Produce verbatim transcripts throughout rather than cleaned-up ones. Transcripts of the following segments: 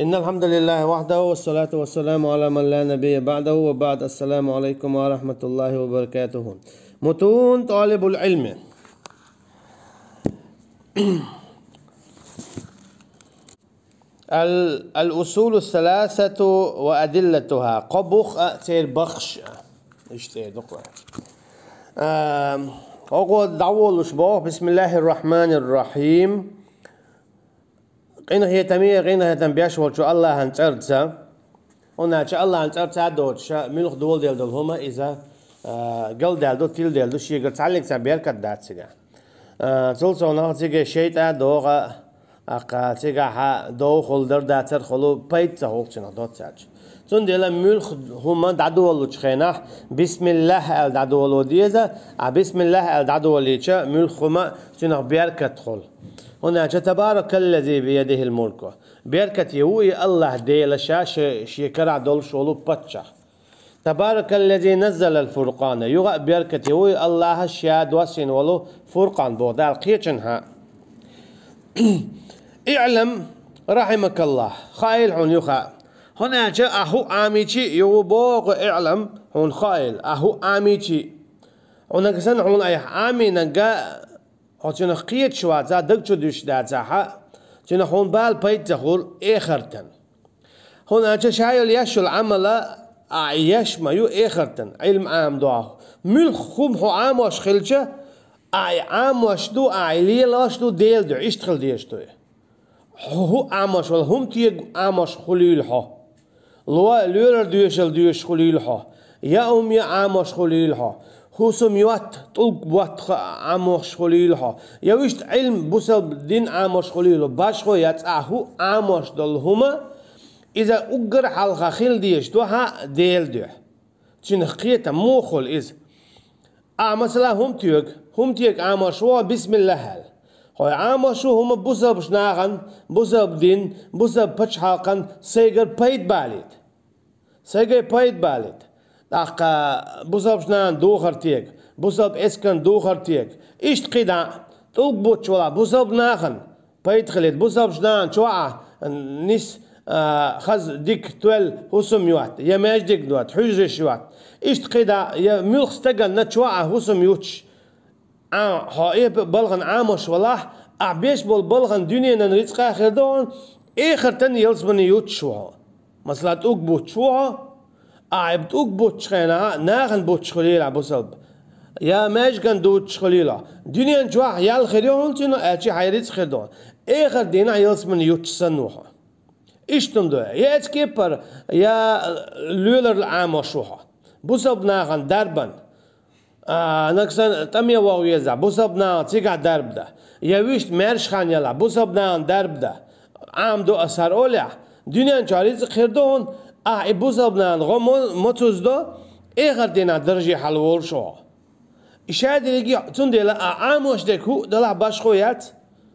إن الحمد لله وحده والصلاة والسلام على من لا نبي بعده وبعد. السلام عليكم ورحمة الله وبركاته. متون طالب العلم. Ал-, الأصول الثلاثة وأدلتها. Кхо бух а, церан бахаш а. Иштта ду-кх вай. А, оха дӀаволалуш боху: بسم الله الرحمن الرحيم. Къинхетаме а, къинхетам беш волчу АллахӀан цӀарца. ХӀунда аьлча АллахӀан цӀарца а доцуша, муьлха доладелла долу хӀума иза, а, галдаьлла ду, тиладелла ду, шегара цхьаьллиг цхьа беркат дац цигахь. А, цул совнаха цига шайтӀа а догӀу, аккха цигахь а довхахула, дар дацархула пайда ца хуьлу цунах доццаьрча. Цундела муьлха хӀума дӀадолалучу хенахь, бисмиллахӀ аьлла дӀадоло деза, а бисмиллахӀ аьлла дӀадолийча, муьлха хӀума цунах беркат хуьлу. ХӀунда аьлча تبارك الذي بيده الملك. Беркате ву и АллахӀ Дела ша ши-, шен карахь долуш волу паччахь. تبارك الذي نزل الفرقان. Юха а беркате ву и АллахӀа ша доссийна волу Фуркъан боху Дала кхечанхьа. اعلم رحمك الله. Хаийла хьуна юха. ХӀунда аьлча ахь хӀуъа Ӏамийча а, юха боху اعلم, хьуна хаийла, ахь хӀуъа Ӏамийча а. Хьуна санна хьуна айхьа Ӏамийнарг а, хьо цунах кхеташ вацахь, даг чу дуьсуш дацахь а, цунах хьуна бала пайда ца хуьлу эхартан. ХӀунда аьлча ша йолу еш йолу Ӏамал а, ахь и еш ма ю эхартан, Ӏилма Ӏамадоху. Муьлхха хӀума хьо Ӏамош хилча, ахь и Ӏамош ду, ахь и лелош ду Делан дуьхьа, иштта хила дезаш ду и. Хьо хӀуъа Ӏамош вала, хӀума тӀе Ӏамош хуьлийла хьо. Ло-, лоьрар доьшалла доьшуш хуьлийла хьо. Яа хӀума яа Ӏамош хуьлийла хьо. ХӀусам йотта, тӀулг ботта Ӏамош хуьлийла хьо. Я вуьшта Ӏилма, бусалба дин Ӏамош хуьлийла хьо. Башхо я цкъа хӀуъа Ӏамош долу хӀума, иза уггар а хьалха хила дезаш ду хьан Делан дуьхьа. Цуьнах кхетам муха хуьлу иза? Ахь, масала, хӀума тоьгу, хӀума тӀе Ӏамош ву хьо бисмиллахӀ аьлла. Хьо Ӏамош ву хӀума бусалбачу нахана, бусалба дин, бусалба пачхьалкхан сайгара пайда балийта. Сайгара пайда балийта. ТӀаккха бусалбачу нахана духар тегу, бусалба эскарна духар тегу. Иштта кхидӀа а, тӀулг буттуш валахь, бусалба нахана пайда хилийта, бусалбачу нахана чохь а нис, а, хаза дика тоьлла хӀусам йотта, я маьждиг йотта, хьуьжарш йотта. Иштта кхидӀа а, я муьлхха стаганна чохь а хӀусам юттуш, Ӏа-, хьо эпа балхана Ӏамош валахь, ахь беш болу балхана дуьненан рицкъа а хир ду хьуна, эхартан ялсамани юттуш ву хьо. Масала, тӀулг буттуш ву хьо, ахь и тӀулг буттучу хенахь нахана буттуш хуьлийла бусалба, я маьжган дуттуш хуьлийла. Дуьнен чохь ял хир ю хьуна цуьнан, аьлча хьайн рицкъа хир ду хьуна. Эхарт дийнахь ялсамани юттуш санна ву хьо. Иштта хӀума ду, я эцу кепара, я лоьларла Ӏамош ву хьо. Бусалба нахана дарбан. А, нагахь санна тӀаме ваха везахь, бусалба нахана цигахь дарба дан. Я вуьшта маьрша хан ялахь, бусалба нахана дарба дан. Ӏамадо аса хӀара олехь, дуьнен чохь рицкъа хир ду хьуна, ахь и бусалба нахана гӀо мо-, моцуз до, эхарт дийнахь дарже хьалаволуш ву хьо. И шадерриге, цундела ахь Ӏамош дерг хӀуъа далахь башхо яц,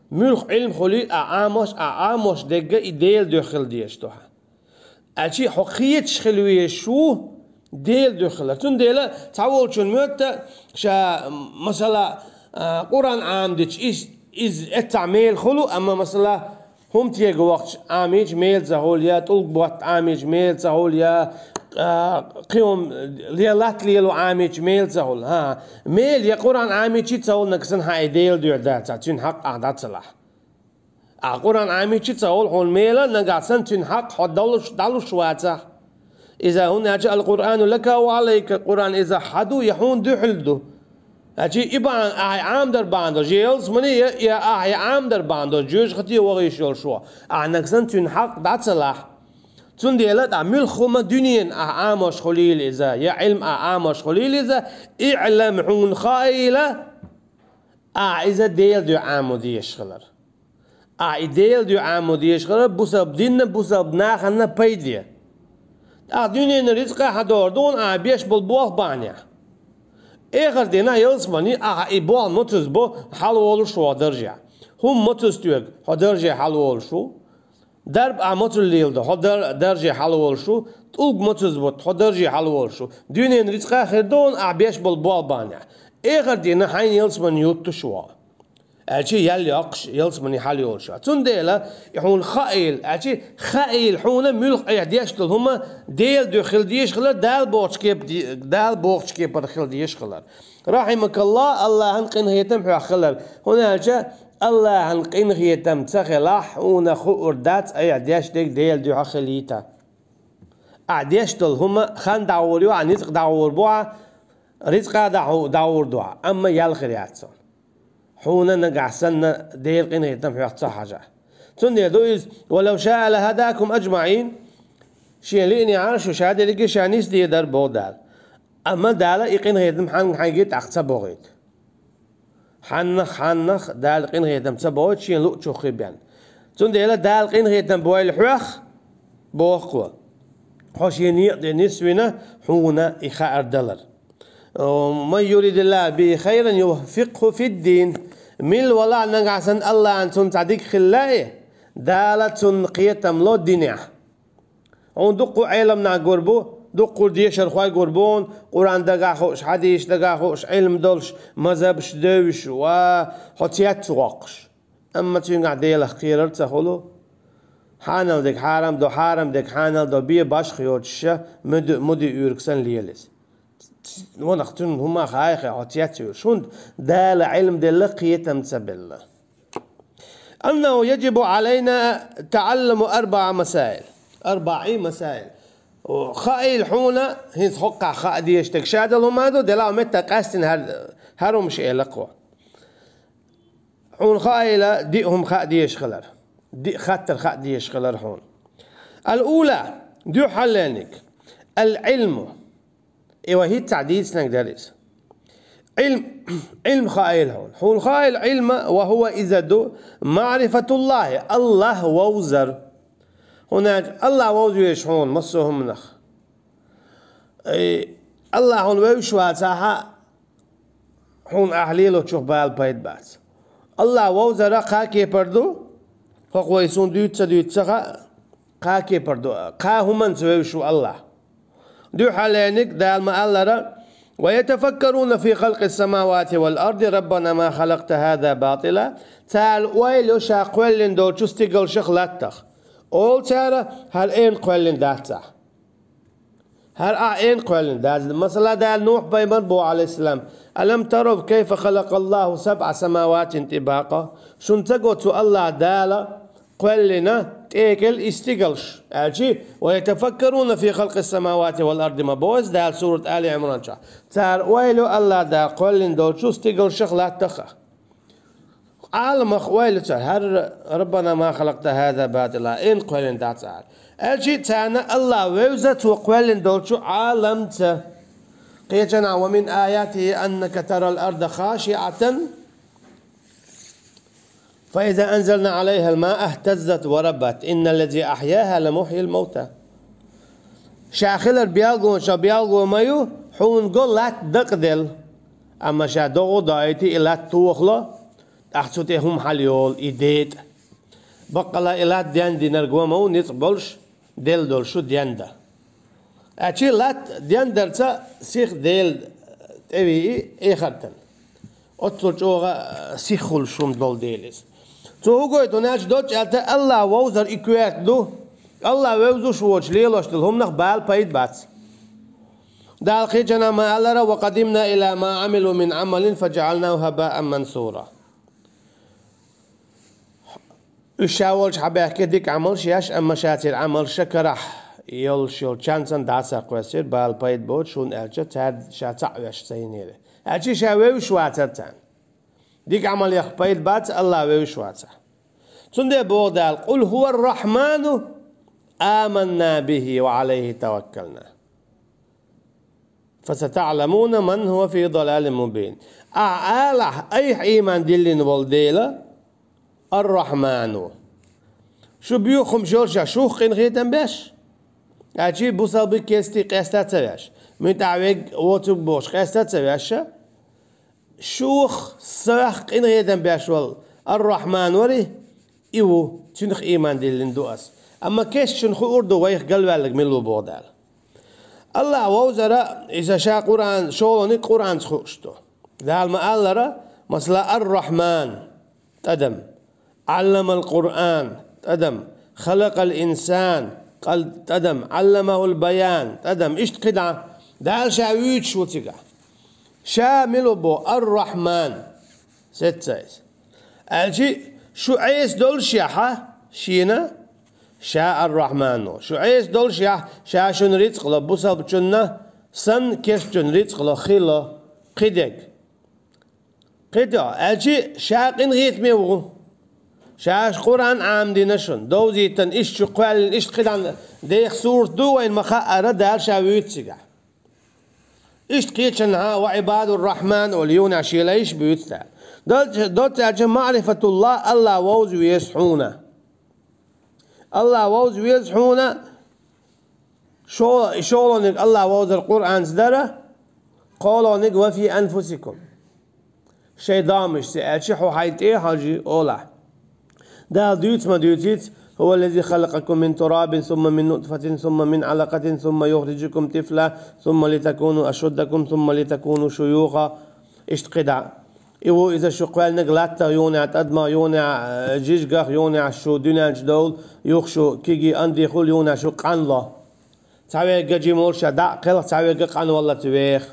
муьлхха Ӏилма хуьлий, ахь Ӏамош, ахь Ӏамош дерг а и Делан дуьхьа хила дезаш ду хьан. Аьлча хьо кхеташ хила везаш ву Делан дуьхьа хилар. Цундела цхьаволчун моьтту ша, масала, а, Къуръан Ӏамадича, иза, иза эццахь мела хуьлу, амма, масала, хӀума тегу вахча Ӏамийча мела ца хуьлу, я тӀулг ботта Ӏамийча мела ца хуьлу, я, а, кхин хӀума ле-, латта лело Ӏамийча мела ца хуьлу. ХӀан, мела я Къуръан Ӏамийча ца хуьлу, нагахь санна хьан и Делан дуьхьа дацахь, цуьнан хьакъ ахь дӀа ца лахь. Ахь Къуръан Ӏамийча ца хуьлу хьуна мела, нагахь санна цуьнан хьакъ хьо далуш, дӀалуш вацахь. Иза хӀунда аьлча القرآن لك وعليك, Къуръан иза хьан ду, я хьуна дуьхьал ду. Аьлча и бахьана, ахь Ӏамадар бахьана долуш, я ялсамани, я, я ахь Ӏамадар бахьана долуш, жоьжахате ваха йиш йолуш ву. Ахь нагахь санна цуьнан хьакъ дӀа ца лахь. Цундела тӀаккха муьлхха хӀума дуьненан ахь Ӏамош хуьлийла иза, я Ӏилма ахь Ӏамош хуьлийла иза, اعلم, хьуна хаийла, ахь иза Делан дуьхьа Ӏамо дезаш хилар. Ахь и Делан дуьхьа Ӏамо дезаш хилар, бусалба динна, бусалба нахана пайде. ТӀаккха дуьненан рицкъа хьан догӀур ду хьуна ахь беш болу болх бахьанехь. Эхарт дийнахь ялсамани ахь и болх моцуз бо, хьалаволуш ву хьо даржехь. ХӀума моцуз тоьгу, хьо дарже хьалаволуш ву. Дарба ахь моцуз леладо, хьо дар-, дарже хьалаволуш ву. ТӀулг моцуз ботта, хьо дарже хьалаволуш ву. Дуьненан рицкъа хир ду хьуна ахь беш болу болх бахьанехь. Эхарт дийнахь хьайна ялсамани юттуш ву хьо. Аьлча ял йоккхуш, ялсамани хьал йолуш. Цундела и хьуна хаийла, аьлча хаийла хьуна муьлха айхьа деш долу хӀума Делан дуьхьа хила дезаш хилар, Дала бохучу кеп-, Дала бохучу кепара хила дезаш хилар. Рахьимакаллах, Аллахьан къинхетам хьох хилар. ХӀунда аьлча Аллахьан къинхетам ца хилахь, хьуна хуур дац айхьа деш дерг Делан дуьхьа хилийта. Ахьа деш долу хӀума хан дӀагӀур ю, ахьа ницкъ дӀагӀур бу, ахьа рицкъа дӀагӀу-, дӀагӀур ду ахьа, амма ял хир яц цунна. Хьуна нагахь санна Делан къинхетам хьох ца хьажа. Цундела ду иза: «Ва лав шаа ла хадакум аджмаин». Шен лиънехьара шу ша дерриге ша нисдийр дара боху Дала. Амма Дала и къинхетам хьанга хьайгийта ахь ца бохуьйту. Хьаннах, хьаннах Дала къинхетам ца бохуьйту шен луъчух хи бен. Цундела Дала къинхетам бойла хьох, боху кхо. Хьо шен некъа тӀе нисвина, хьуна и хаар далар. «Ман юридиллаху бихи хайран юфаккъиху фиддин». Мила валахь нагахь санна Аллахьан цунна цхьа дика хилла и, Дала цунна кхетам ло динехь. Хьуна дуккху Ӏеламнах гур бу, дуккху дешархой гур бу хьуна, Къуръан дагахь хууш, хьадисаш дагахь хууш, Ӏилма долуш, мазхабаш девзаш, ва хьо цец воккхуш. Амма цуьнгахь Делах кхерар ца хуьлу. Хьанал дерг хьарам до, хьарам дерг хьанал до, бен башха йоцуш ша, муди, муди уьйриг санна лела иза. Ванах цуьнан хӀума хьайхе хьо цец вуьйлуш. ХӀунда Дала Ӏилма делла, кхетам ца белла. «Аннаху яджибу Ӏалайна таӀаллуму арбаӀа масаил». АрбаӀи масаил. О, хаийла хьуна, хӀинца хӀокхахь хаа дезаш дерг ша долу хӀума ду, делахь меттах къаьстина хӀар-, хӀара хӀумаш эла кхо. Хьуна хаийла диъ хӀума хаа дезаш хилар. Диъ хаттар хаа дезаш хилар хьуна. Ал-ула, дуьххьарлерниг, ал-Ӏилму. И вай хӀинццехь дийцинарг дара иза. Ӏилм-, Ӏилма хаийла хьуна. Хьуна хаийла Ӏилма, ва хӀува, иза ду, маърифатуллахи, Аллах вовзар. ХӀунда аьлча Аллах вовза везаш хьуна массо а хӀуманах. Э, Аллах хьуна вевзаш вацахьа, хьуна ахь лелочух бала пайда бац. Аллах вовзара кхаа кепар ду, хӀокху вай суна дуьйцу ца дуьйцу ца хаьа, кхаа кепар ду, кхаа хӀуманца вевзаш ву Аллах. Дуьххьарлерниг Дала ма-аллара: «Ва ятафаккаруна фи халкъис самавати вал арди, раббана ма халакъта хаза батила». Цара ойла йо ша кхоьллина долчу стигалшах, латтах. Олу цара: «ХӀара эрна кхоьллина дац ахь». ХӀара ахь эрна кхоьллина дац. Масала, Дала Нухь-пайхамар боху, Ӏалайхиссалам: «Алам тарав кайфа халакъаллаху сабъа самаватин тибакъа?» Шуна ца го цу Аллах Дала кхоьллина тӀекӀел и стигалш, аьлчи: «Ва ятафаккаруна фи халкъис самавати вал арди» ма боху иза Дала сурат Али Ӏимран чохь. Цара ойла йо Аллах Дала кхоьллина долчу стигалшах, латтах а. Ӏаламах ойла йо цара: «ХӀара, раббана ма халакъта хаза батила, эрна кхоьллина дац ахь». Аьлчи царна Аллах вевза цо кхоьллина долчу Ӏаламца. Кхечанхьа: «Ва мин аятихи аннака тарал арда хашиъатан, фа иза анзална Ӏалайхал маа ихтаззат ва раббат, инналлази ахьяха ламухьйил маута». Ша хилар билгалонех билгало ма ю, хьуна го латта дакъаделла. Амма ша догӀа а доуьйтий, и латта тохало, тӀаккха цу тӀе хӀума хьалайолу, и детӀа. Баккъала и латта дендинарг ма ву ницкъ болуш, делла долуш шу денда. Аьлчи латта дендарца сиха Дела тӀевии эхартан. Оццул чӀогӀа, а, сиха хуьлуш хӀума долу дела иза. Цо хӀун гойту, хӀунда аьлча доцчу аьлта Аллах вовзар и коьрта ду. Аллах вевзаш воцуш лелош долу хӀуманах бала пайда бац. Дала кхечанхьа ма-аллара: «Ва къадимна ила ма Ӏамилу мин Ӏамалин фаджаӀалнаху хабаан мансура». Уьш ша волчу хьабаьхкира дика Ӏамалш еш, амма ша церан Ӏамалш карахь йолуш йолчарна санна дӀасакхоьссира, бала пайда боцуш, хӀунда аьлча цара ша цхьаъ веш ца йинера. Аьлчи ша вевзаш вацара царна. Дика Ӏамалех пайда бац, Аллах вевзаш вацахь. Цундела боху Дала: «Къул хӀувар-рахьману, аманна бихи ва Ӏалайхи таваккална. ФасатаӀламуна ман хӀува фи далалин мубин». Ахьа алахь, айхьа ийман диллина волу Дела, Ар-Рахьман ву. Шу боьха хӀумаш йолуш, шух къинхетам беш? Аьлчи бусалба кестий къаьста а ца веш, муьтӀахь верг воцург бохуш къаьста а ца веш, шух, сох къинхетам беш волу Ар-Рахьман вари, и ву, цуьнах ийман диллина ду ас. Амма кестачунна хуур ду вайх галваьлларг мила ву боху Дала. Аллах вовзара, иза ша Къуръан, шолгӀаниг Къуръанца хууш ду. Дала ма-аллара, масала, Ар-Рахьман. тӀадам. Ӏалламал Къуръан, тӀадам. Халакъал инсан, къал-, тӀадам. Ӏалламахул баян, тӀадам. Иштта кхидӀа. Дала ша вуьйцуш ву цигахь. Ша мила ву боху? Ар-Рахьман. Сеццайс. Аьлчи, шу Ӏеса доллушехьа, шена, ша Ар-Рахьман ву. Шу Ӏеса доллушехь, ша шуна рицкъ ло, бусалбачунна санна, кестачунна рицкъ ло, хи ло, кхидерг. КхидӀа, аьлчи, ша къинхетаме ву. Ша Къуръан Ӏамадина шуна, довзийтина, иштта шу кхоьллина, иштта кхидӀа деха сурат ду вайна ма хаъара, Дала ша вуьйцу цигахь. Иштта кхечанхьа ва Ӏибадур-Рахьман олу юханехь шен лайш буьйцу Дала. Доц-, доцца аьлча маӀрифатуллахӀ, АллахӀ вовза веза хьуна. АллахӀ вовза веза хьуна, шо-, шолгӀаниг АллахӀ вовзар Къуръанца дара, кхолгӀаниг ва фи анфусикум. Шайн домашца аьлча, хьо хьайн тӀе а хьожий олахь. Дала дуьйцу ма дуьйцуьйту: «هو الذي خلقكم من تراب ثم من نطفة ثم من علقة ثم يخرجكم طفلا ثم لتكونوا أشدكم ثم لتكونوا شيوخا». Иштта кхидӀа. И ву иза шу кхоьллинарг латтах юханехь, тӀадамах юханехь, э, жижигах юханехь, шу дуьнен чу довла, юха шу кегий, анди хуьлу, юханехь шу къанло. Цхьаверг жима волуш ша дӀа а кхелха, цхьаверг къанваллалц веха.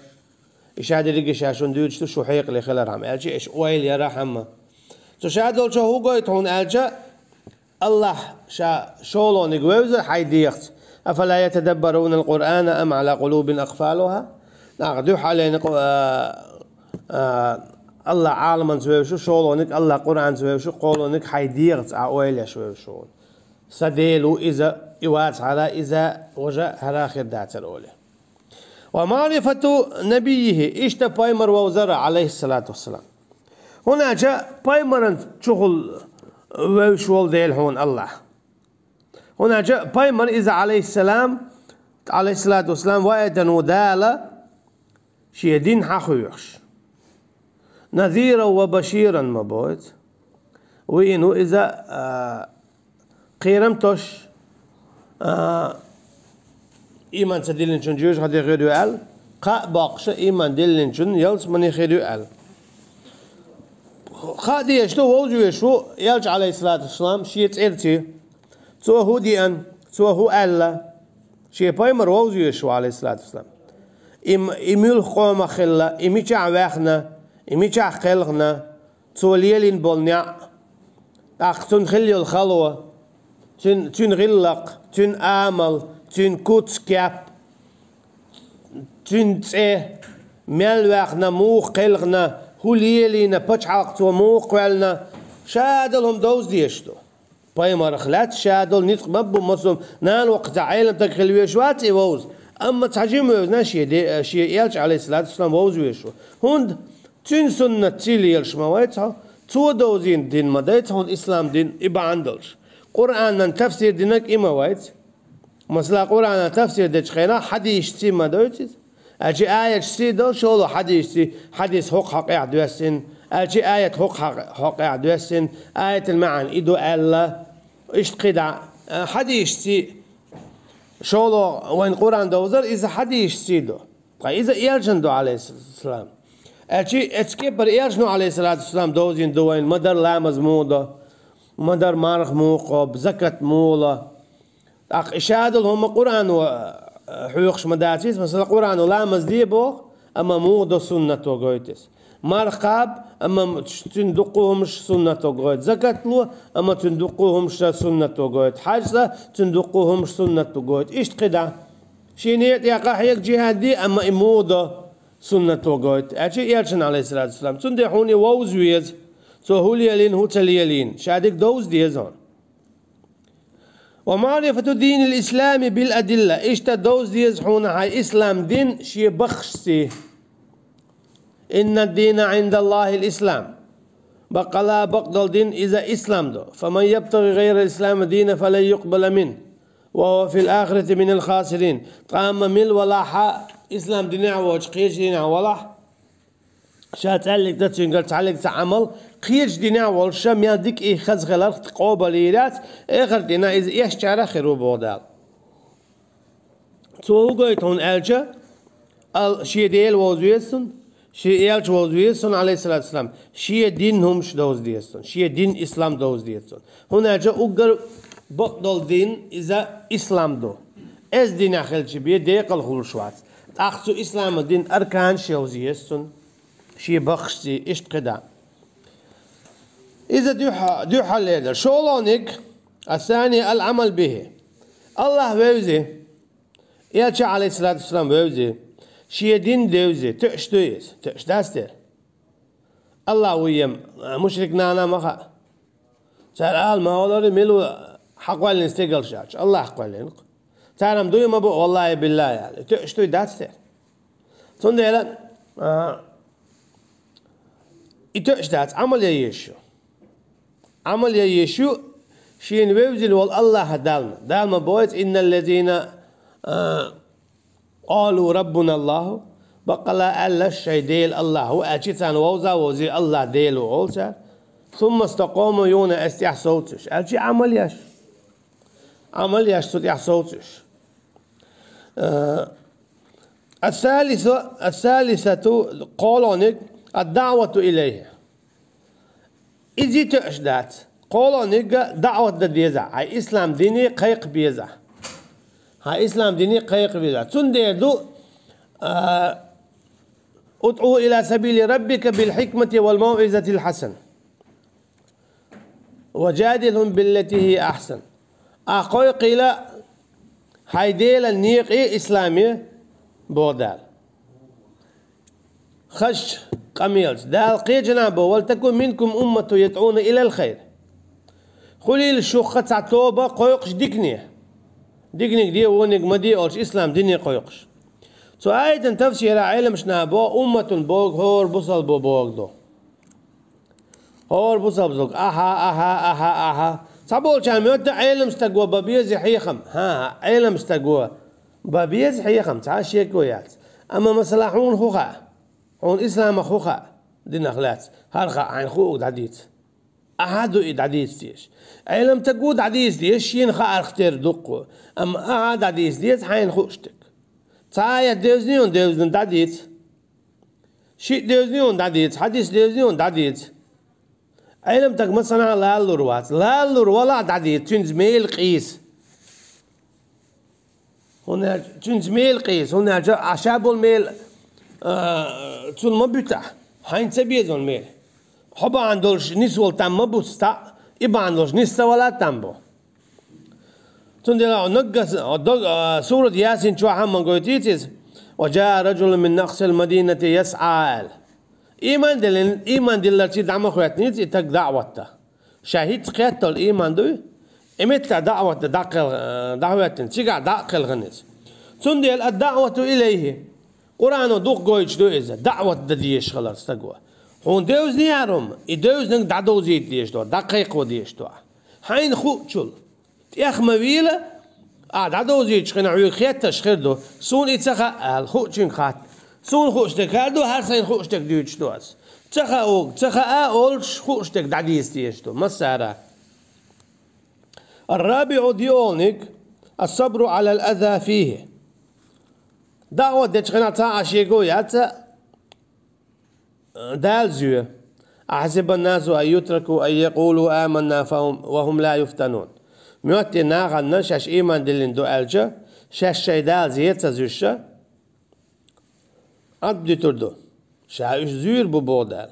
И ша дерриге ша шуна дуьйцуш ду, шу хьекъале хилархьама, аьлча, аш ойла ярахьама. Цу ша долчо хӀун гойту хьуна аьлча, АллахӀ ша шолгӀаниг вевза хьайн дегӀаца. «أفلا يتدبرون القرآن أم على قلوب أقفالها». Нах дуьххьаллина, а, а, АллахӀ Ӏаламанца вевзаш ву, шолгӀаниг АллахӀ Къуръанца вевзаш ву, кхолгӀаниг хьайн дегӀаца а ойла еш вевзаш ву. Сан Дела ву иза, и вацахьара, иза важа хӀара хир дацара олий. «ومعرفة نبيه», иштта пайхамар вовзара, Ӏалайхиссалату вассалам. ХӀунда аьлча пайхамаран чухула вевзаш волу Дела хьуна АллахӀ. ХӀунда аьлча пайхамар иза, Ӏалайхиссалам, Ӏалайхиссалату вассалам, ваийтина ву Дала шен дин хьахоьхуш. «نذيرا وبشيرا» ма бойту. Ваийтина ву иза, а, кхерам тосуш, а, ийман ца диллинчун жоьжахате хир ю аьлла, кхаъ боккхуш ийман диллинчун ялсамане хир ю аьлла. Кхаъ дезаш ду, вовза везаш ву элча, Ӏалайхиссалату вассалам, шен цӀерца. Цо хӀун деана, цо хӀун аьлла, шен пайхамар вовза везаш ву, Ӏалайхиссалату вассалам. И м-, и муьлха къомах хилла, и мичахь ваьхна, и мичахь кхелхина, цо лелийна болу неӀ, тӀаккха цуьнан хилла йолу хало, цуьнан, цуьнан гӀиллакх, цуьнан амал, цуьнан куц-кеп, цуьнан цӀе, мел ваьхна, муха кхелхина, хӀун лелийна, пачхьалкх цо муха кхоьллина, ша долу хӀума довза дезаш ду. Пайхамарах лаьцна ша долу ницкъ ма бу массо а, нана воккхачохь Ӏелам стаг хила везаш вац и вовза, амма цхьа жима вевзина шен де-, шен элча, Ӏалайхиссалату вассалам, вовза везаш ву. ХӀунда цуьнан суннатций лелаш ма вайца хьо, цо довзийна дин ма дайца хьуна ислам дин, и бахьана долуш. Къуръанан тафсир динарг и ма вайца. Масала, Къуръанан тафсир дечу хенахь хьадисашций ма дойту иза. Аьлчи аяташций долу шолгӀа хьадисашций, хьадис хӀокху хьокъехь доьссина, аьлчи аят хӀокху хьокъехь доьссина, аятан маьӀна и ду аьлла, иштта кхидӀа, а, хьадисашций, шолгӀа вайн Къуръан довзар, иза хьадисашций ду. Ткъа иза элчан ду, Ӏалайхиссалам. Аьлчи эцу кепара элчано, Ӏалайхиссалату вассалам, довзийна ду вайн, ма-дарра ламаз муха до, ма-дарра марха муха кхобу, закат муха ло. ТӀаккха и ша долу хӀума Къуръано, а, хьоьхуш ма дац иза, масала, Къуръано ламаз де боху, амма муха до суннато гойту иза. Марха кхаба, амма цуьнан дуккха а хӀумаш суннато гойту. Закат ло, амма цуьнан дуккха а хӀумаш суннато гойту. ХьаьжцӀа, цуьнан дуккха а хӀумаш суннато гойту. Иштта кхидӀа. Шен некъа тӀехь къахьега, джихӀад де, амма и муха до суннато гойту. Аьлчи элчан, Ӏалайхиссалату вассалам. Цундела хьуна и вовза веза. Цо хӀун лелийна, хӀун ца лелийна. Ша дика довза деза хьуна. «ومعرفة دين الإسلام بالأدلة». Иштта довза деза хьуна хьайн ислам дин шен баххашций. «إن الدين عند الله الإسلام». Баккъала бакъдолу дин иза ислам ду. «فمن يبتغ غير الإسلام دينا فلن يقبل منه وهو في الآخرة من الخاسرين». Ткъа амма мила валахь а, ислам динехь воцуш кхечу динехь валахь, ша цӀаьллиг дан цуьнгара цхьаллиг ца Ӏамал, кхечу динехь волуш ша мел дика и хаза хиларх къобал йийр яц, эхарт динехь иза эшначарах хир ву боху Дала. Цо хӀун гойту хьуна аьлча, ал-, шен Дела вовза веза цунна, Шен элча вовза веза цунна, алейхиссалату вассалам, шен дин хӀумаш довза деза цунна, шен дин ислам довза деза цунна. ХӀунда аьлча уггар бакъдолу дин иза ислам ду. Эза динехь хилча бен декъала хуьлуш вац. ТӀаккха цу ислама дин арканаш йовза еза цунна, шен баххашций, иштта кхидӀа. Иза дуьхьа-, дуьхьал ледара. ШолгӀаниг, ас-сани ал-Ӏамал бихи. Аллах вевзи, элча, алейхиссалату вассалам, вевзи, шен дин девзи, тоьаш дуй иза, тоьаш дац дера. Аллах вуй ем, мушрик нана ма хаьа. Цара ала ма олари, мила ву хьакхоьллина стегалш аьлча, Аллах кхоьллина-кх. Цара-м дуй ма бу, валлахӀи, биллахӀи аьлла. И тоьаш дуй, дац дера. Цундела, а, и тоьаш дац, Ӏамал ян езаш ю. Ӏамал ян езаш ю, шена вевзина волу Аллаха Далла. Дала ма боху иза: «Инналлазина, а, къалу раббуна Аллаху», баккъалла аьлла шайн Дела Аллах ву, аьлча царна вовза а вовзий Аллах Дела ву олу цара. «Сумма стакъому», юна эс тӀехь совцуш. Аьлча Ӏамал еш. Ӏамал еш цу тӀехь совцуш. А, ас-салиса-, ас-салисату, кхолониг, ад-даъвату илайхи. Иза тоьаш дац. Кхолониг даъват дан деза, хьайн ислам дине кхайкха беза. Хьайн ислам дине кхайкха беза. Цундела ду, а, «Удъу ила сабили раббика бил хикмати вал мауъизатил хьасана. Ва джадилхум биллати хия ахсан». Ахь кхойкхийла хьайн Делан некъе, исламе, боху Дала. Хазачу къамелаца. Дала кхечанхьа боху: «Вал такун минкум уммату ядъуна илал хайр». Хуьлийла шух цхьа тоба кхойкхуш дикане. Диканиг де, вониг ма де олуш, ислам дине кхойкхуш. Цу аятан тафсира Ӏеламаш наха боху, умматун боху, хӀора бусалба боху ду. ХӀора бусалба стаг: ахьа, ахьа, ахьа, ахьа. Цхьаболчарна моьтту Ӏелам стаго бан беза хьехам. ХӀан, Ӏелам стаго бан беза хьехам, цхьа а шеко яц. Амма, масала, хьуна хӀун хаьа? Хьуна исламах хӀун хаьа? Динах лаьцна. ХӀара хаьа, хьайна хуург дӀадийца. Ахьа ду и дӀадийца дезаш. Ӏелам стаго дӀадийца дезаш, шена хаарх тера дуккха. Амма ахьа дӀадийца деза хьайна хууш дерг. Цхьа аят девзина, девзина дӀадийца. Шиъ девзина дӀадийца, хьадис девзина дӀадийца. Ӏелам стаг, масала, лалалур вац. Лалалур валахь, дӀадийца, цуьнца мел къийса. ХӀунда аьлча цуьнца мел къийса, хӀунда аьлча ахь ша болу мел, а, цунна ма буьтахь, хьайна ца беза мел. Хьо бахьана долуш нисвала там ма буц, цхьаъ, и бахьана долуш нис ца вала там бу. Цундела наггас, дог-, а, сурат Ясин чохь а ма гойтуьйту иза: «Ва джаа раджулун мин акъсал мадинати ясӀа», – аьлла. Ийман диллин-, ийман дилларций дӀа ма хӀоьттинийца и стаг даъват дан. Ша хӀинцца кхетталла ийман дуй, и меттехь даъват дан дӀакхел-, а, дӀахӀоьттина, цигахь дӀа а кхелхина иза. Цундела ад-даъвату илайхи. Къуръано дукха гойтуш ду иза, даъват дан дезаш хилар стаго. Хьуна девзина яра хӀума, и девзинарг дӀадовзийта дезаш ду, дӀакхайкхо дезаш ду. Хьайна хуучул. ТӀех ма вийла, ахь дӀадовзуьйтуш хенахь хьоьга хеттарш хир ду. Суна и ца хаьа аьлла, хуучуьнга хатта. Суна хууш дерг хӀара ду, хӀара сайна хууш дерг дуьйцуш ду ас. Ца хаьа, ца хаьа олуш, хууш дерг дӀадийца дезаш ду массара. Ар-рабиӀу, диъолниг, ас-сабру Ӏалал аза фихи. ДаӀват дечу хенахь цхьа а шеко яц, Дала зоь: «Ахьасибан-насу ан ютраку ан якъулу аманна фа хӀум, ва хӀум ла юфтанун». Моьттий нахана шаьш ийман диллина ду аьлча, шаьш шайн Дала зен ца зуьйш, Ӏад дуьтур ду. Ша уьш зуьйр бу, боху Дала.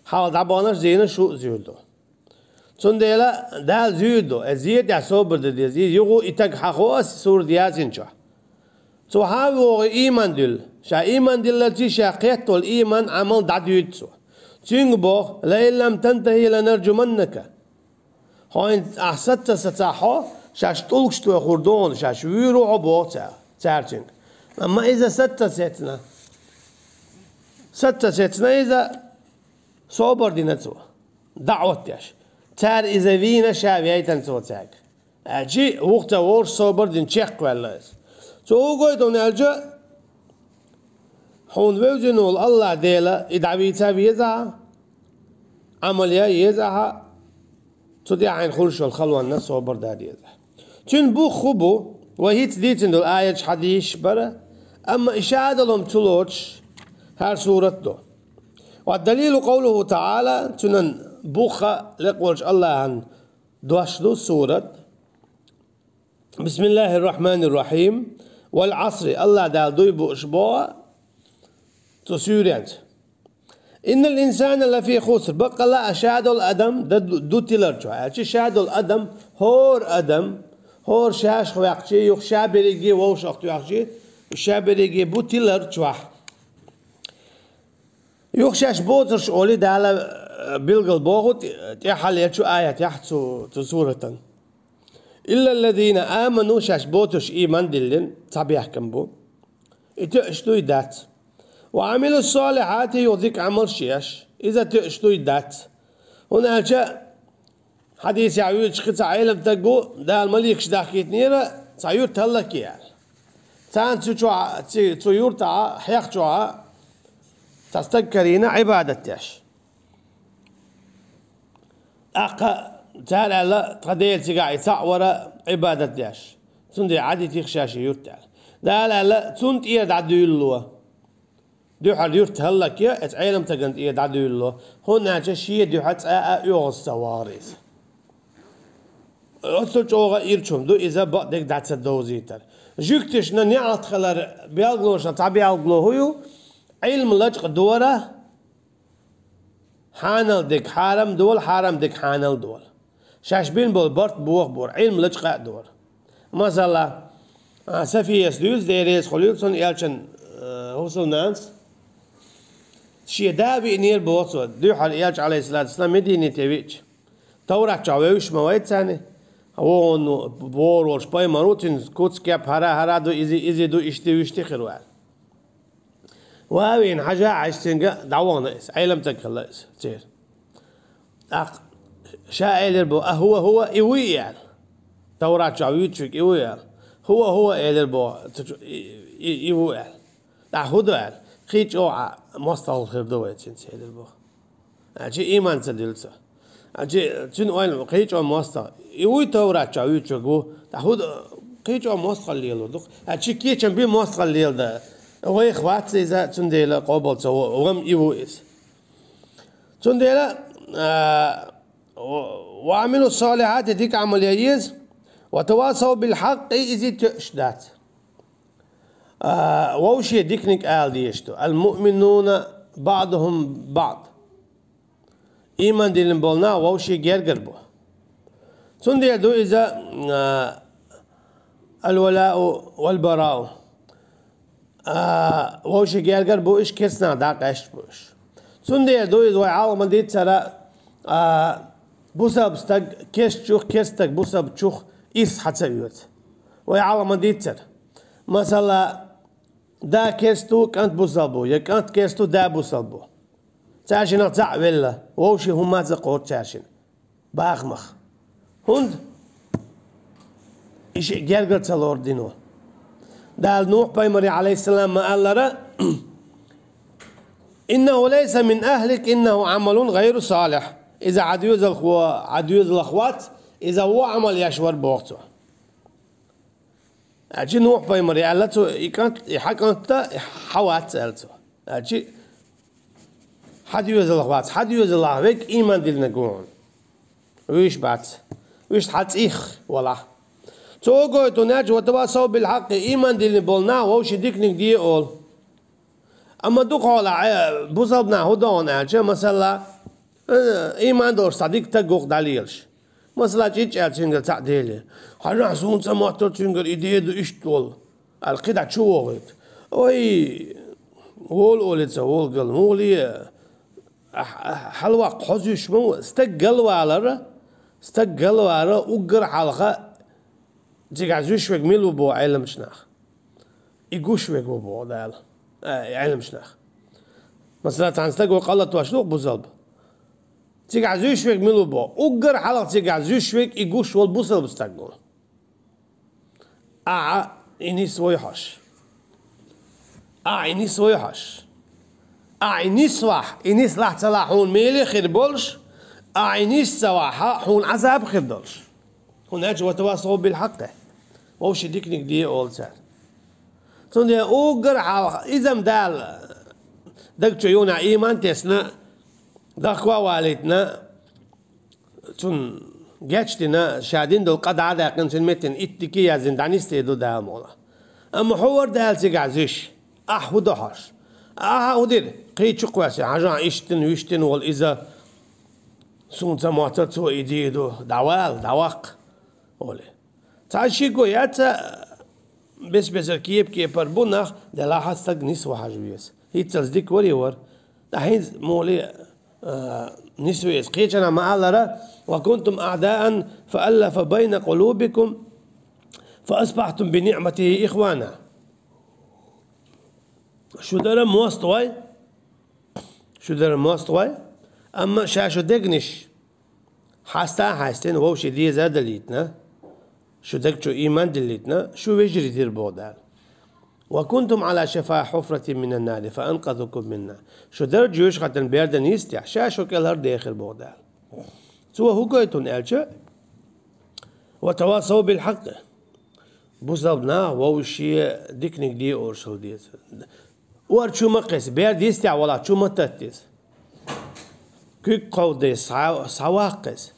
Хьалха дӀабаханарш зийна шу а зуьйр ду. Цундела Дала зуьйр ду, э, зен тӀехь собар дан деза. Иза юха и стаг хьахо ас сурат Ясин чохь. Цо хьан а вогӀий ийман дуьллу. Ша ийман дилларций ша кхеттаволу ийман, Ӏамал дӀадуьйцу цо. Цуьнга боху: «Ла ин лам тантахӀи ланаржуманнака». Хьо хӀинца ахь саца сацахь хьо, шаьш тӀулгаш тохур ду хьуна, шаьш вуьйр ву хьо, боху цара, цара цуьнга. Амма иза саца сецна. Саца сецна иза, собар дина цо, даӀват деш. Цара иза вийна, ша вейтина цо цаьрга. Аьлчи вуха ца вогӀуш собар дина чекхваьлла иза. Цо хӀун гойту хьуна аьлча, хьуна вевзина волу Аллах Дела и дӀавийца веза ахьа, Ӏамал ян еза ахьа, цу тӀехь хьайна хуьлуш йолу халонна собар дан деза. Цуьнан бух хӀун бу, вай хӀинцца дийцина долу аяташ, хьадисаш бара, амма и шадолу хӀума ца лоцуш, ХӀара сурат ду. والدليل قوله تعالى, цуьнан бух лекъа волчу Аллахьан дош ду сурат. بسم الله الرحمن الرحيم. والعصر, Аллахь Дала дуй бууш боху цу суьйренца. إن الإنسان لفي خسر, баккъалла а ша долу адам дан ду, ду тилар чохь. Аьлча ша долу адам, хӀора адам, хӀора шаьш ваьккхича, юха ша берриге вовшах тоьхча, ша берриге бу тилар чохь. Юха шаьш боцурш олий Дала, э, билгал боху тӀе-, тӀаьххьаллерчу аятехь цу, цу суратан. إلا الذين آمنوا, шаьш боцурш ийман диллина, цхьа бехкам бу. И тоьаш дуй дац. وعملوا الصالحات, юха дика Ӏамалш еш, иза тоьаш дуй дац. ХӀунда аьлча хьадисехь вуьйцуш кхин цхьа Ӏеламстаг ву, Дала маликаш дахкийтинера цхьа юрт хӀаллакъяла. Царна цу чохь, ци-, цу юртахь, хьех чохь, цхьа стаг карийна Ӏибадат деш. ТӀаккха цара аьлла, тхан Дела цигахь и цхьаъ вара Ӏибадат деш. Цундела Ӏадитих ша шен юрт аьлла. Дала аьлла, цунна тӀера дӀадуьйлало. Дуьххьара юрт хӀаллакъяла, оцу Ӏеламстагана тӀера дӀадуьйлало, хӀунда аьлча шен дуьхьа цкъа а оьгӀаз ца вахара иза. Оццул чӀогӀа ирча хӀума ду иза бакъдерг дӀа ца довзийтар. Жуьгташна неӀалт хилар билгалонашна цхьа билгало хӀун ю? Ӏилма лачкъа дора, хьанал дерг хьарам дора, хьарам дерг хьанал дора. Шаьш бина болу барт бохабора, Ӏилма лачкъа а дора. Масала, а, Сафияс дуьйцу, Дела реза хуьлийла цунна, элчан, а, хӀусамнанас. Шен да виънера боху цо, дуьххьара элча, Ӏалайхиссалату вассалам, Медине тӀе виъча. Таврат чохь вевзаш ма вайца царна. Вон ву, вон волуш пайхамар ву, цуьнан куц, кеп хӀара, хӀара ду, иза, иза ду, иштта, иштта хир ву аьлла. Ва вийна хьажа а хьаьжча, цуьнга дӀавахана иза, Ӏеламстаг хилла иза церан. ТӀаккха ша элира боху, а хӀуа, хӀуа, и вуй и аьлла. Таврат чохь вуьйцуш верг и вуй аьлла. ХӀуа, хӀуа элира боху, цу чу-, и, и, и ву аьлла. ТӀаккха хӀун ду аьлла? Кхин чӀогӀа мостагӀалла хир ду вай цуьнца элира боху. Аьлча ийман ца дилла цо. Аьлча цуьнан ойла кхин чӀогӀа мостагӀа. И вуй Таврат чохь вуьйцуш верг ву. ТӀаккха хӀун ду, кхин чӀогӀа мостагӀалла лело ду-кх. Аьлча кечам бен мостагӀалла леладан. Вайх вац иза, цундела къобал ца во, вам и ву иза. Цундела, а, ва-, وعملوا الصالحات, дика Ӏамал ян еза, وتواصوا بالحق, иза тоьаш дац. А, вовше диканиг ала дезаш ду. المؤمنون بعضهم بعض. Ийман диллина болу нах вовше гергара бу. Цундела ду иза, а, الولاء والبراء. А, вовше гергара бу уьш, керстанах дӀакъаьсташ бу уьш. Цундела ду иза вай Ӏалама дийцара, а, бусалба стаг керстачух, керста стаг бусалбачух ирс хьа ца оьцу. Вай Ӏалама дийцара. Масала, да керста ву, кӀант бусалба ву, я кӀант керста ву, да бусалба ву. Цаьршиннах цхьаъ велла, вовше хӀумма а ца кхочу цаьршинна. Бахамах. ХӀунда? И шиъ гергара ца лору дино. Дала Нухь-пайхамаре, Ӏалайхиссалам, ма-аллара: إنه ليس من أهلك إنه عمل غير صالح. Иза хьан доьзалхо, хьан доьзалх вац, иза вон Ӏамал еш вара, боху цо. Аьлча Нухь-пайхамаре аьлла цо, и кӀант, и хьан кӀант да, и хьан вац, аьлла цо. Аьлча хьан доьзалх вац, хьан доьзалах верг ийман диллинарг ву хьуна. Вуьйш бац. Вуьшта хьан цӀийх валахь. Цо гойту неча وتواصوا بالحق, ийман диллина болу нах вовше диканиг де олу. Амма дукха хьолахь, э, бусалба нах хӀун до хьуна аьлча, масала, э, ийман долуш цхьа дика стаг ву-кх дӀалелаш. Масала, чӀичӀ аьлла цуьнгара цхьаъ деле. Хьажахь, суна ца моттара цуьнгара и ден ду иштта волу, аьлла, кхидӀа чу вохуьйту. Ой, волу олий ца волу гал, муха ле, ахь, ахь, хьалаваккха хьо зуьйш ма ву. Стаг галвалара, стаг галвалара уггар хьалха цигахь зуьйш верг мила ву боху Ӏеламчу наха. И гуш верг ву боху Дала, а, Ӏеламчу наха. Масала, цхьана стага къа латош ду-кх бусалба. Цигахь зуьйш верг мила ву боху? Уггар хьалха цигахь зуьйш верг и гуш волу бусалба стаг ву. Ахьа и нисвой хьожуш. Ахьа и нисвой хьожуш. Ахьа и нисвахь, и нислахь ца лахь хьуна меле а хир болуш, ахьа и нис ца вахь, хьуна Ӏазаб а хир долуш. ХӀунда аьлча وتواصوا بالحق. Вовше диканиг де олу цара. Цундела уггар хьалха, иза-м Дала, Даг чу юна иман тесна, дахко валитна, цун гечдина, ша дин долу къа дӀа а даьккхина, цуьнан меттина итт дика яздина, дӀанисте ду Дала мула. Амма хьо вара Дала цигахь зиш, ахь хӀун до хьожуш? Ахьа хӀун дира? Кхин чу кхоьссина, хьажахь, иштина, вуьштина волу иза, суна ца моттара цо и дийр ду, дӀавала, дӀаваккха, олий. Цхьа шиго яц а, бес-бесара кепа-кепара бу нах, делахь а стаг нисван хьажа веза. ХӀинццалц дика варе вара. Ткъа хӀинца муха ле, а, нисван веза. Кхечанхьа ма-аллара: «Ва кунтум аъдаан фа аллафа байна къулубикум фа асбахьтум би ниъматихи ихвана». Шу дара мостагӀой, шу дара мостагӀой, амма ша шу дегнаш хьаста а хьаьстина, вовшийн деза а далийтина, шу даг чу иман диллийтина, шу вежарий дира боху Дала. «Ва кунтум ала шафа хьуфратин минан нари фа анкъазакум минха». Шу дара жоьжахатин бердан йистехь, ша шу кӀелхьардехира боху Дала. Цо хӀун гойту аьлча: «Ва тавасав бил хьакъи». Бусалба нах вовшийн диканиг де олуш хила деза. Ор чу ма кхесса, бердан йистехь валахь, чу ма татта иза. Куьг кховда иза, схьа-, схьаваккха иза.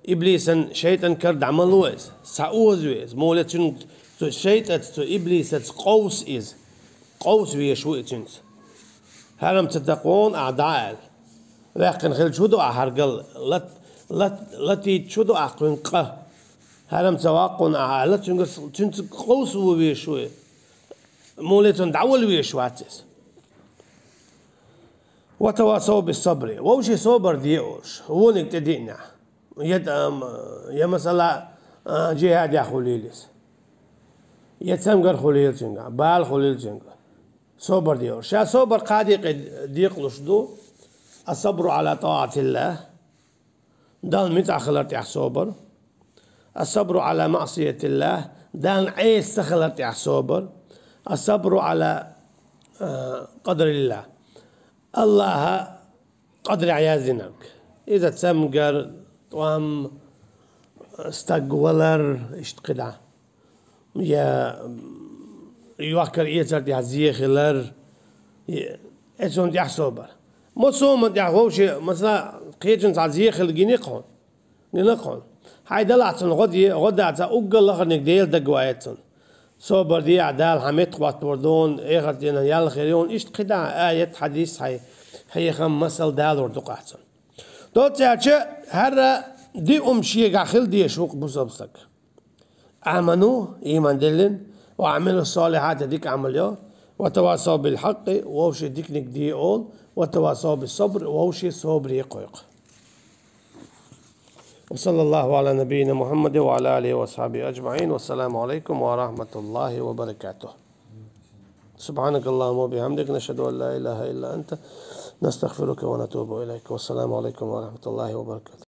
Иблисан, шайтӀан кара дӀа ма ло иза, схьаозаве иза. Муха ле, цуьнан, цу шайтӀаца, цу иблисаца къовса иза. Къовса везаш ву и цуьнца. ХӀара-м ца даккхуна ахь дӀа аьлла. Ваьккхина хилча хӀун ду ахь хӀара гал? Лат-, лат-, латийча хӀун ду ахь кхуьнга къа? ХӀара-м ца ваккхуна ахь аьлла, цуьнгара, цуьнца къовса вон везаш ву и. Муха ле, цунна дӀавала везаш вац иза. «Ва тавасав бис сабри». Вовшийн собар де олуш, вониг тӀедиънехь. Я тӀам, я, масала, а, джихӀадехь хуьлийла иза. Я цамгар хуьлийла цуьнгахь, бала хуьлийла цуьнгахь. Собар де олуш. Ша собар кхаа декъе декъалуш ду: «Ас-сабру ала таатиллах». Далла муьтӀахь хилар тӀехь собар. «Ас-сабру ала маъсиятиллах», Далла Ӏеса ца хилар тӀехь собар. «Ас-сабру ала, а, къадриллах», Аллаха къадрехь яздинарг. Иза цамгар, тӀом, стаг валар, иштта кхидӀа. Я йохкар-эцар тӀехь зен хилар, я эцунна тӀехь собар. Ма соман тӀехь вовше, масала, кхечунна цхьа зен хила гина-кх хьуна. Гина-кх хьуна. Хьайн далахь цунна гӀо де, гӀо дац, уггар лахарниг Дела дагаваийта цунна. Собар де ахь, Дала хьан меттахӀоттор ду хьуна, эхарт дийнахь ял хир ю хьуна, иштта кхидӀа аят, хьадис, хьайн хьехам, масал далор ду-кх ахь цунна. Доцца аьлча, хӀара диъ хӀума шегахь хила дезаш ву-кх бусалба стаг. «Аману», иман диллина, «ва амилу салихьати», дика Ӏамал йо, «ва тавасав бил хьакъи», вовше диканиг де олу, «ва тавасав бис сабр», вовше собаре кхойкху. Ва саллаллаху ала набийина Мухаммадин ва ала алихи ва асхьабихи аджмаин. Вассаламу алайкум ва рахматуллахи ва баракатух. Субханакаллахумма ва бихамдик, нашхаду ан ла илаха илла анта, настагфирука ва натубу илайк. Вассаламу алайкум ва рахматуллахи ва баракатух.